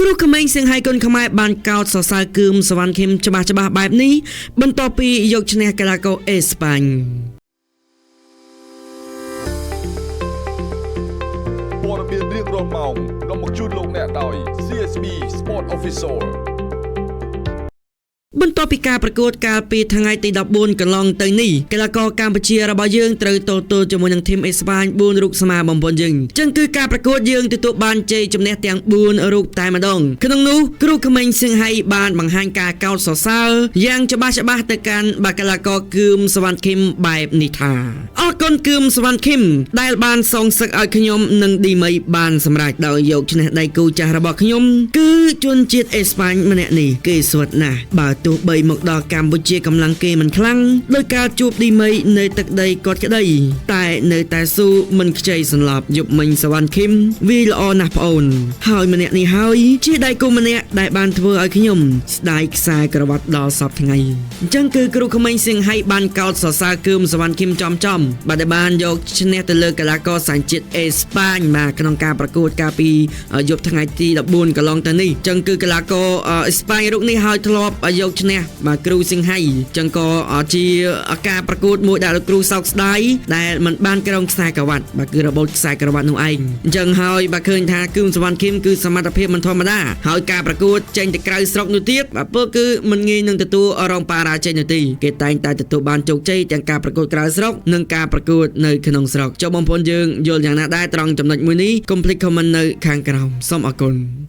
គ្រូក្មេងសៀងហៃគុនខ្មែរបានកោតសរសើរគឿមសវណ្ណខឹមច្បាស់ច្បាស់បែបនេះបន្ទាប់ពីយកឈ្នះកីឡាករអេស្ប៉ាញ ព័ត៌មានរៀងរាល់ម៉ោងនាំមកជូនលោកអ្នកដោយ CSB Sport Official បន្ទាប់ពីការប្រកួតកាលពីថ្ងៃទី14កន្លងទៅនេះកីឡាករកម្ពុជារបស់យើងត្រូវទល់ទល់ជាមួយនឹងធីមអេស្ប៉ាញ4រូបស្មើបំពន់យើងចឹងគឺការប្រកួតយើងទទួលបានជ័យជំនះទាំង4រូបតែម្ដងក្នុងនោះគ្រូក្មេងសៀងហៃបានបង្ហាញការកោតសរសើរយ៉ាងច្បាស់ច្បាស់ទៅកាន់បាកីឡាករគឿមសវណ្ណឃីមបែបនេះថាអរគុណគឿមសវណ្ណឃីមដែលបានសងសឹកឲ្យខ្ញុំនិងឌីមីបានសម្រេចដោយយកឈ្នះដៃគូចាស់របស់ខ្ញុំគឺជនជាតិអេស្ប៉ាញម្នាក់នេះគេស្វិតណាស់បើទោះបីមកដល់កម្ពុជាកម្លាំងគេមិនខ្លាំងដោយការជួបឌីមីនៅទឹកដីគាត់ក្តីតែនៅតែស៊ូមិនខ្ចីសន្លប់យប់មិញសវណ្ណឃីមវាល្អណាស់ប្អូនហើយម្នាក់នេះហើយជាដៃគូម្នាក់ដែលបានធ្វើឲ្យខ្ញុំស្ដាយខ្សែក្រវ៉ាត់ដល់សពថ្ងៃអញ្ចឹងគឺគ្រូក្មេងសៀងហៃបានកោតសរសើរគឿមសវណ្ណឃីមចំចំបាទដែលបានយកឈ្នះទៅលើកីឡាករសញ្ជាតិអេស្ប៉ាញបាទក្នុងការប្រកួតកាលពីយប់ថ្ងៃទី14កន្លងទៅនេះអញ្ចឹងគឺកីឡាករអេស្ប៉ាញរូបនេះហើយធ្លាប់យកឈ្នះបាទគ្រូសៀងហៃអញ្ចឹងក៏ជាការប្រកួតមួយដែលលោកគ្រូសោកស្ដាយដែលមិនបានក្រងខ្សែក្រវ៉ាត់បាទគឺរបូតខ្សែក្រវ៉ាត់នោះឯងអញ្ចឹងហើយបាទឃើញថាគឿមសវណ្ណឃីមគឺសមត្ថភាពមិនធម្មតាហើយការប្រកួតចេញទៅក្រៅស្រុកនោះទៀតបាទពលគឺមិនងាយនឹងទទួលរងបារាជ័យនោះទេគេតែងតែទទួលបានជោគជ័យទាំងការប្រកួតក្រៅស្រុកនិងការប្រកួតនៅក្នុងស្រុកចុះបងប្អូនយើងយល់យ៉ាងណាដែរត្រង់ចំណុចមួយនេះកុំភ្លេច comment នៅខាងក្រោមសូមអរគុណ។